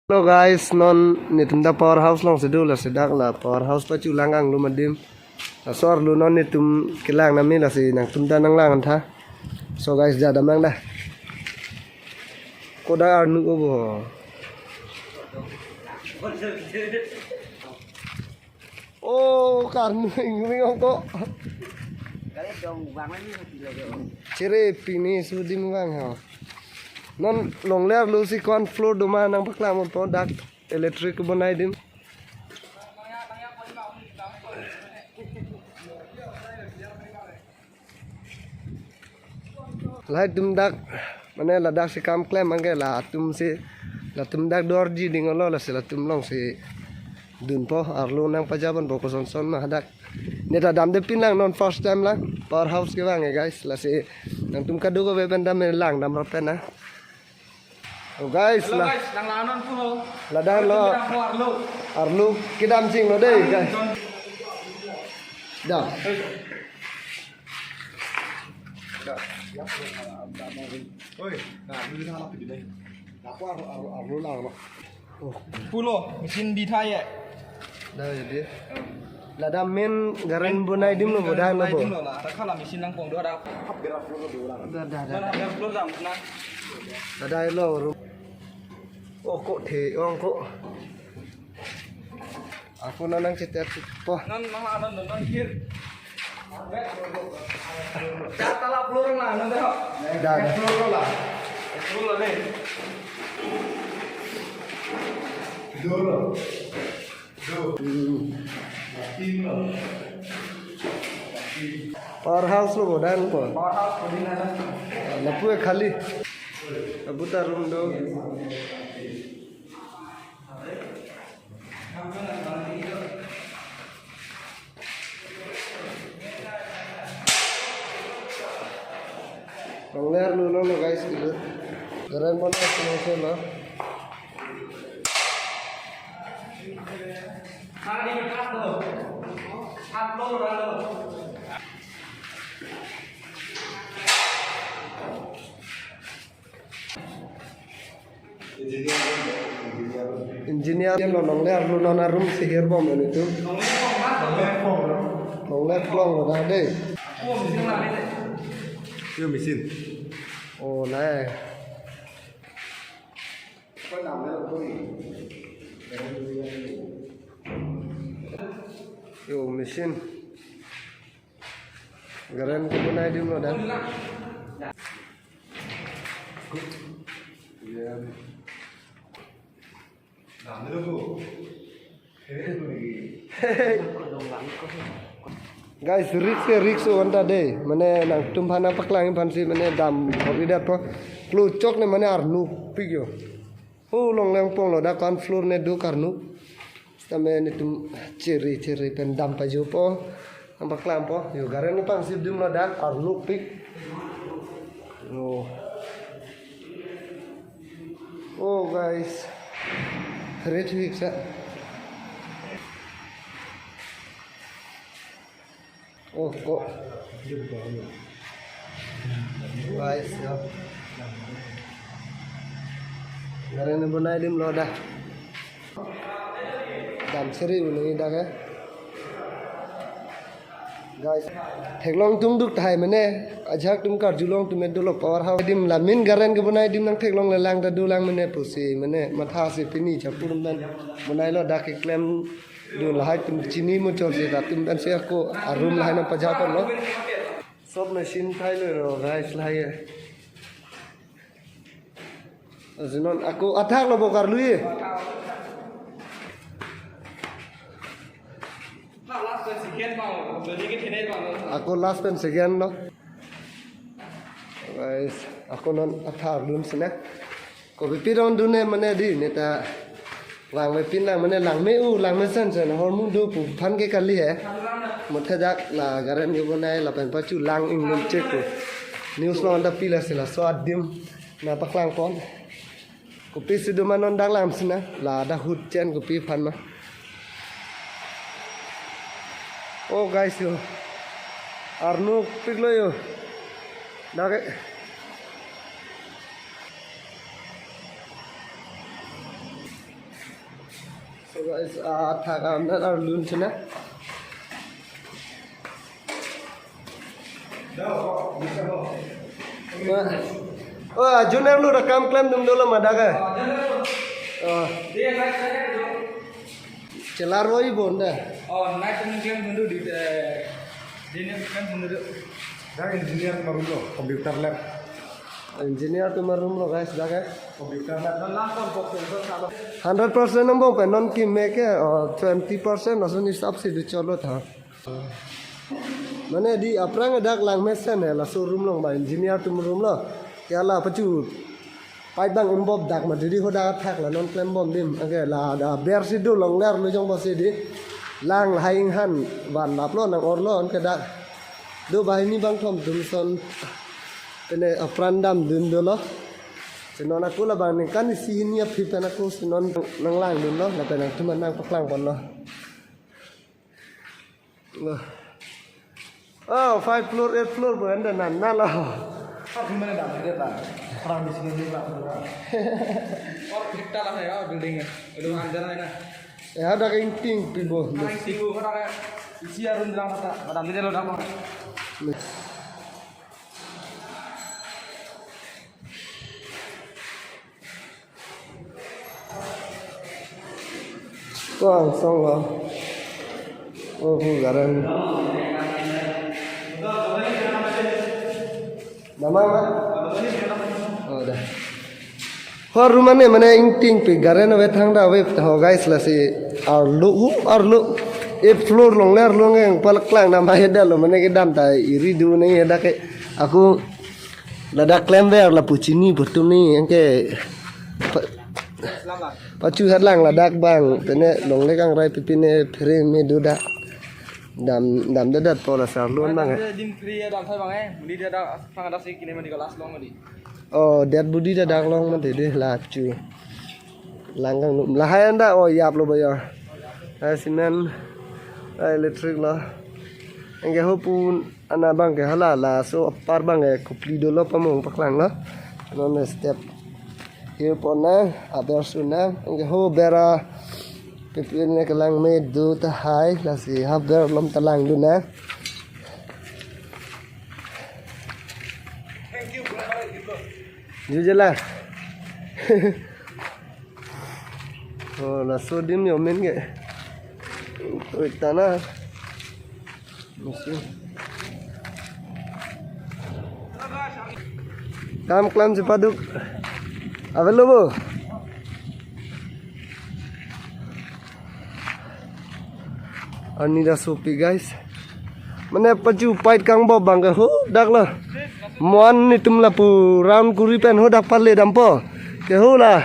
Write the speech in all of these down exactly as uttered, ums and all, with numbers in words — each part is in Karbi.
Hello guys, non netum ta power house alongsi do, lasi dak la power house pachulang anglo madim. Laso arlo non netum kelang nami, lasi nangtum ta nanglang tha. So guys, jadam nang da. Kodak arnu obo. Oh, karnu ingring ong ko. Chere pini sudim vang ha. Non longle arlo si ko-an floor do ma nangpaklang ponpo, dak electric bonai adim. Lahai atum dak, mane ladak si kam klem abangke latum si, latum dak dorji dinglo, lasi latum alongsi dunpo, arlo nangpaja ponpo koson son ma hadak. Neta damde pinlang, non first time lang power house kevang ya guys, lasi nangtum kadokave pen dam lang damra pen na. Oh guys, hello la guys, nang lanon pu ho. Ladak lo. Kedam ho arlo. Arlo kedam chinglo dei guys. Dam. Oi, na, dulu na lapit deh. Apa arlo, arlo, arlo lang lo. Oh. Pulo, mesin di thai ya. Dah jadi. Ladak main garen bonai adim lo, bodan lo bo. Adim lo la, ada kala mesin nangpong do ada. Dah, dah, dah. Ada floor jam na. Dah, dah lo. Oh, ko the ong ko. Ako na nangcheter po. Non, non, non, non, non, kir. Jatala floor na, non, deh. Dah, dah. Floor la. Floor la, deh. Dolo. Power house lo bodan po. Power house ko din ada. Lapu khali. Abu ta room do. Longle arlo lo guys, gitu. Garen bonai sini sini lo. Engineer lo, longle arlo non arum sihir bom ini tu. Longle klong lo dah deh. Yo mesin. Oh, nai. Yo mesin. Garen kebonai adim lo dah. Ya. Guys, risk ke risk o anta deh. Mane nangtum aphan nangpaklang aphan si mane dam hori dat po. Klo chok ne mane arnuk pik yo. Oh, longle pong lo dak ko-an floor ne do karnuk. Sitame netum chere chere pen dam pajupo. Nangpaklang po. Yo, garen pangsi adim lo dak arnuk pik. Yo. Oh guys, red fix ya. Oh kok. Guys, ya. Garen bonai adim lo dah. Dam seri unang dak ya. Guys, theklong tum duk tahai mane, ajahak atum karjulong atum dolo power house adim, lamin garen kebonai adim nangtheklong le lang ta dolang mane pusi mane matha si pini chapur dan bonai lo dak keklem dun lahai atum chini muchot si latum dan si ako arum lahai nangpaja ponlo. Sob machine thai lo guys lahai. Azinon ako athak lo bokar lui. Ako last pen second lo. Guys, ako non athak dun sene. Kopi pi rong dun ne mane dei, neta langme pin lang mane langme u langme sen sen hormu do pu aphan ke kali he. Muthe dak la garen kebonai lapen pachulang ingnum chek ko. News lo anta pila sila so adim nangpaklang pon. Kopisi do ma non dak lam sina la dak hut chen kopi aphan ma. Oh guys yo. Arnuk pik lo yo. Dak e. Guys, ah, athak amnat arlun china. Oh, junior lo da kam klemdun dolo ma dak ke. Oh. Chelar roi bon da. Oh, night time klem dulu di, eh, di night klem dulu. Dak engineer atum arum lo, computer lab. Engineer atum arum lo, guys, dak ke. Computer lab. Hundred percent nang bong pen non keme ke, oh, twenty percent lason hisap si do cholo tha. Mane di aphrang dak langmesen he, laso room along ba engineer atum room lo. Ke la pachu pipe bang imbop dak ma didi ho dak athak la non klembom dim. Anke la da ber si do longler lo jong ba si di. Lang lahai inghan van laplo nang orlo anke dak. Do banghini bangthom atum son. Pine apran damdun dolo. Si non ako labang ningkan isi hini aphi pen ako si non nanglangdun lo. Lapen nangtum nangpaklang ponlo. Lo. Oh, five floor, eight floor bo anda nan na lo. Apa gimana dah, dia dah? Orang di sini juga, orang. Or kita lah ya, building ya. Udah anjar ya, nah. Ya, ada kengking pi bo. Orang singgu, orang ya. Isi arun bilang kata, madam dia lo dah. Ko angsong lo. Oh, pu garden. Nama ma? Oh, dah. Ho room ane mane ingting pi garden ave thang da ave ho guys lasi arlo hu arlo. E floor along le arlo nge palak lang nama heda lo mane kedam ta iri do ne heda ke aku ladak klemver lapu chini pu atum ni anke pa-, pachu hat lang ladak bang pine longle kangrai pipine phere me do da dam dam da dat pola sarlon bang eh. Dim free ya dam thai bang eh. Mudi dia da sang ada si kine mandi kelas long mandi. Oh, det budi da dak long mandi de lachu. Langkang num lahai anda oh yap lo ba ya. Hai cement, hai electric lo. Anke ho pun ana bang ke hala laso apar bang ke kopli dolo pamong paklang lo. Non step. Hiu pon nang, aber su nang, anke ho bera. Pipin ne kelang me do tahai, lasi ha ber lom ta langdun nang. Jujela. Oh, laso adim yo men ke. Oi, tana. Musim. Kam klam si paduk. Avel lo bo. Arni da sopi, guys. Mane pachu pipe kangbo bang ke ho dak lo. Mo-an netum lapu round kuri pen ho dak pale dampo. Ke ho la.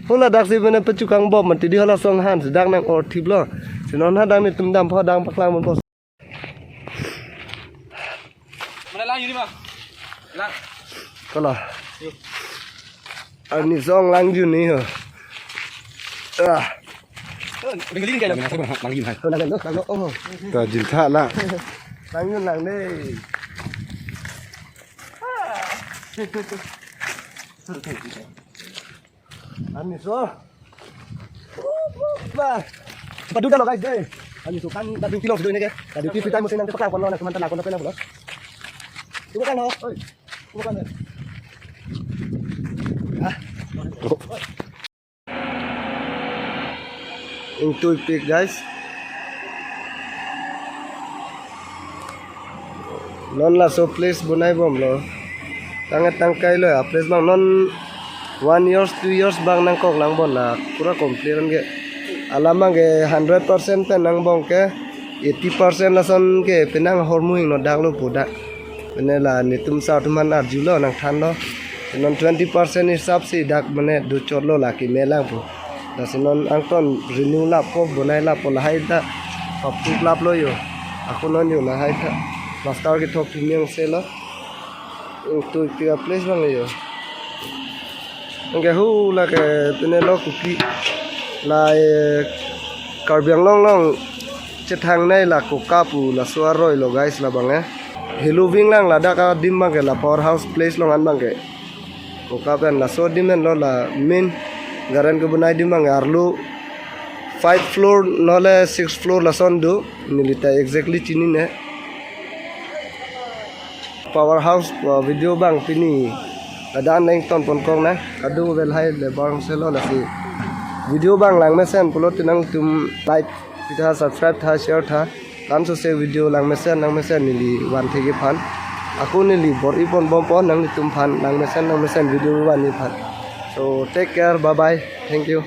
Ho ladak si mane pachu kangbo mati di ho la song han si dak nang or thip lo. Si non ha dak netum dampo dang paklang mon po. Mana lang yuni ma? Lang. Kala. Arni song lang yuni ho. Ah. Ring ring kaya. Lang yuni hai. Lang lo, lang lo, oh. Ta jil tha la. Lang yun lang de. Arni so. Ba. Cepat dudalo guys deh. Arni so kan dak ding kilo sudah ini ke. Dak ding free time mesti nanti paklang kono na cuma telak kono pena pulo. Coba kan ho. Oi. Coba kan. Ah. Ingtui pik guys. Non laso place bonai bomlo. Tangkai tangkai lo a place bang non one years, two years bang nangkok lang bon la pura complete ke. Alam bang ke hundred percent pen nang bong ke eighty percent lason ke penang hormu hing no dak lo pu dak. Mane la netum sa atum an arjulo nangthanlo. Non twenty percent hisap si dak mane do chotlo la keme lang pu. Lasi non angton renew lapo bonai lapo lahai ta papuk laplo yo. Ako non yo lahai ta. Plaster kethok thumyang se lo. Ingtui pik a place bang yo. Anke hu la ke pine lo kopi. La, eh, Karbi Anglong along chethangnei la koka pu laso aroi lo guys labang eh. Helu ving lang ladak adim bang ke la power house place along an bang ke. Koka pen laso adim henlo la main garden kebonai adim bang ke arlo. Five floor nole six floor lason do, neli ta exactly chinine. Power house, uh, video abang pini ladak nangton pon kok na. Adu vel hai le bang selo lasi. Video abang langmesen pulote nangtum like pitha, subscribe tha, share tha. Laso se video langmesen langmesen neli van thekji aphan. Ako neli bor-i pon bom pon nanglitum aphan langmesen langmesen video van-i aphan. So take care, bye bye, thank you.